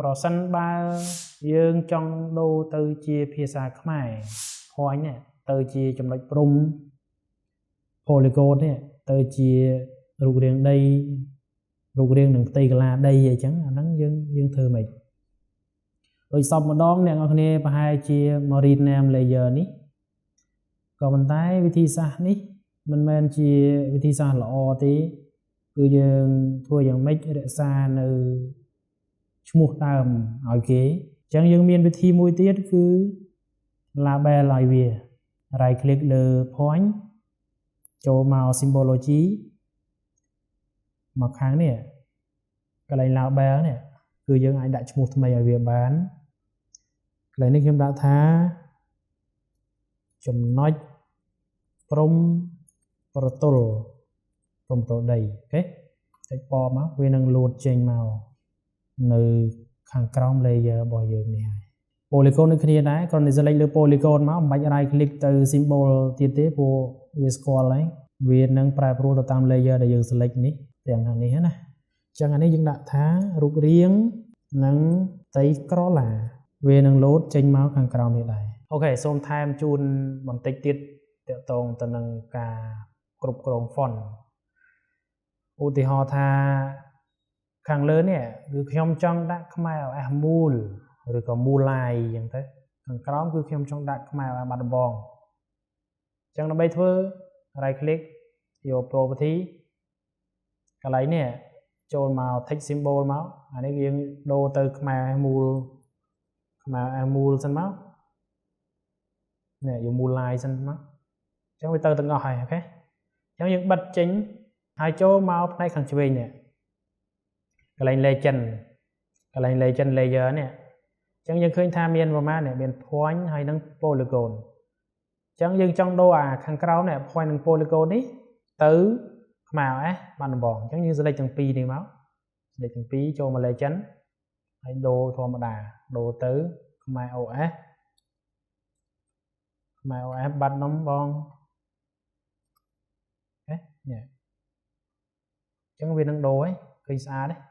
ប្រសិនបើយើងចង់ដូរទៅជាភាសាខ្មែរ point នេះទៅជាចំណុចព្រំ polygon នេះទៅជារូបរាងដីរូបរាងនឹងផ្ទៃក្រឡាដីអីចឹងអាហ្នឹងយើងធ្វើម៉េចដោយសពម្ដងអ្នកនរគ្នាប្រហែលជាមក rename layer នេះក៏ប៉ុន្តែវិធីសាស្ត្រនេះមិនមែនជាវិធីសាស្ត្រល្អទេគឺយើងធ្វើយ៉ាងម៉េចរក្សានៅឈ្មោះដើមឲ្យគេអញ្ចឹងយើងមានវិធីមួយទៀតគឺ label ឲ្យវា right click លើ point ចូលមក symbology មកខាងនេះកន្លែង label នេះគឺយើងអាចដាក់ឈ្មោះថ្មីឲ្យវាបានកន្លែងនេះខ្ញុំដាក់ថាចំណុចព្រំប្រទល់ព្រំប្រទល់ដី OK ចុចពណ៌មកវានឹងលោតចេញមកនៅខាងក្រោម layer របស់យើងនេះហើយ polygon ដូចគ្នាដែរគ្រាន់តែ select លើ polygon មកមិនបាច់ right click ទៅ symbol ទៀតទេព្រោះវាស្គាល់ហើយវានឹងប្រែប្រួលទៅតាម layer ដែលយើង select នេះទាំងខាងនេះណាអញ្ចឹងអានេះយើងដាក់ថារូបរាងនិងផ្ទៃក្រឡាវានឹងលោតចេញមកខាងក្រោមនេះដែរ OK សូមថែមជូនបន្តិចទៀតទាក់ទងទៅនឹងការគ្រប់គ្រង font ឧទាហរណ៍ថាខាងលើនេះគឺខ្ញុំចង់ដាក់ខ្មែរ OS មូលឬក៏មូឡាយអញ្ចឹងទៅខាងក្រោមគឺខ្ញុំចង់ដាក់ខ្មែរ OS បាត់ដំបងអញ្ចឹងដើម្បីធ្វើ right click យក property កន្លែងនេះចូលមក text symbol មកអានេះយើងដូរទៅខ្មែរមូលខ្មែរមូលសិនមកនេះយកមូលឡាយសិនមកអញ្ចឹងវាទៅទាំងអស់ហើយ OK អញ្ចឹងយើងបិទចេញហើយចូលមកផ្នែកខាងឆ្វេងនេះកន្លែង legend កន្លែង legend layer នេះអញ្ចឹងយើងឃើញថាមានប្រមាណនេះមាន point ហើយនិង polygon អញ្ចឹងយើងចង់ដូរអាខាងក្រោមនេះ point និង polygon នេះទៅខ្មែរ OS បាត់ដំបងអញ្ចឹងយើង select ទាំងពីរនេះមក select ទាំងពីរចូលមក legend ហើយដូរធម្មតាដូរទៅខ្មែរ OS ខ្មែរ OS បាត់ដំបង OK នេះអញ្ចឹងវានឹងដូរឯងឃើញស្អាតទេ